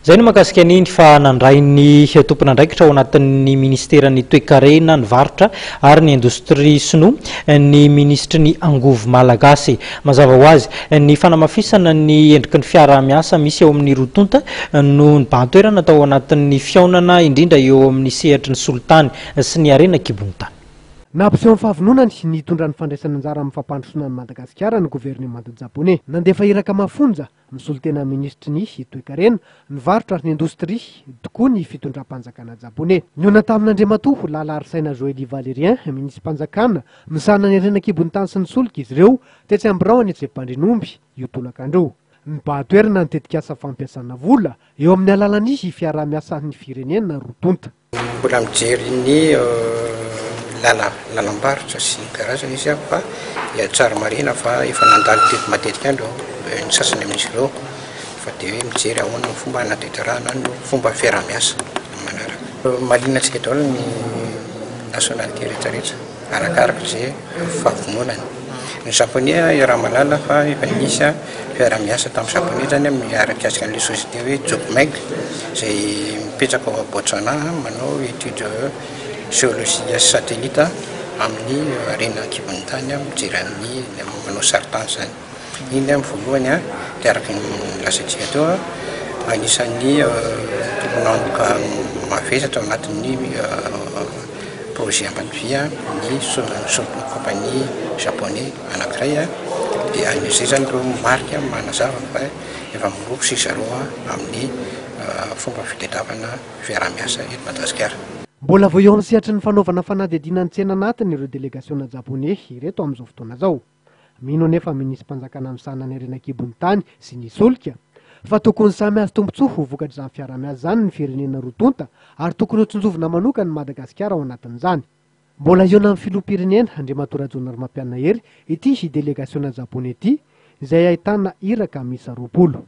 Izay no mahakasika an'iny fa nandray ny tompon'andraikitra ao anatin'ny ministeran'ny toekarena, ny varotra ary ny indostria sinoa ny minisitry ny angovo malagasy. Mazava ho azy, ny fanamafisana ny endriky ny fiaraha-miasa misy eo amin'ny roa tonta no nibahan-toerana tao anatin'ny fihaonana indrindra eo amin'ny sehatry ny solitany sy ny harena an-kibon'ny tany. Nampiseho ny fahavononany ny hitondra ny fandraisana anjara amin'ny fampandrosoana an'i Madagasikara ny governemanta japoney. Nandefa iraka mafonja Misolo tena minisitry ny Toekarena, ny Varotra ary ny Indostria tokoa ny fitondram-panjakana japoney. Nihaona tamin'Andriamatoa Lala Harisaina Joely Valérien, minisi-panjakana misahana ny harena an-kibon'ny tany sy ny solika izy ireo, tetsy amin'ny birao any Atsipandrinomby, io tolakandro io. Nibahan-toerana ny tetikasa fampiasana vola eo amin'ny alalan'ny fiaraha-miasan'ny firenena roa tonta. Mbola mijery ny lalam-barotra sy ny karazany izy fa tsara marihina fa efa nandalo teto matetika ihany ireo ny sasany amin'izy ireo fa dia hoe mijery ahoana ny fomba hanatanterahana ny fomba fiaraha-miasa amin'ny manaraka. Mahaliana antsika daholo ny nationalité rehetra rehetra arakaraka izay fahavononany. Ny japoney iaraha-mahalala fa efa nisy fiaraha-miasa tamin'ny japoney zany mikasika an'ilay société hoe Jobmeg izay mipetraka ao Botswana manao étude géologique sy satellite amin'ny harena an-kibon'ny tany mijery an'ny manao sarintany izany. Iny ny voalohany dia araka ny nolazaintsika teo anisan'ny tompon'antoka mavesatra ao anatin'ny projet Ambatodia ny compagnie japonais anankiray dia izay zany ireo marika manazava fa efa miroso ry zareo amin'ny fomba fitadiavana fiaraha-miasa eto Madagasikara. Mbola vao eo amin'ny sehatry ny fanaovana fanadihadiana ny tsena anatiny ireo delegasiona japoney ireto amin'izao fotoana izao. Mino anefa minisi-panjakana misahana ny harena an-kibon'ny tany sy ny solika fa tokony samy hahazo tombontsoa ho vokatr'izany fiaraha-miasa izany ny firenena roa tonta ary tokony hotsinjovina manokana i Madagasikara ao anatin'izany. Mbola hihaona amin'ny filoham-pirenena, Andriamatoa Rajaonarimampianina Hery, ity delegasiona japoney ity, izay ahitana iraka miisa 20.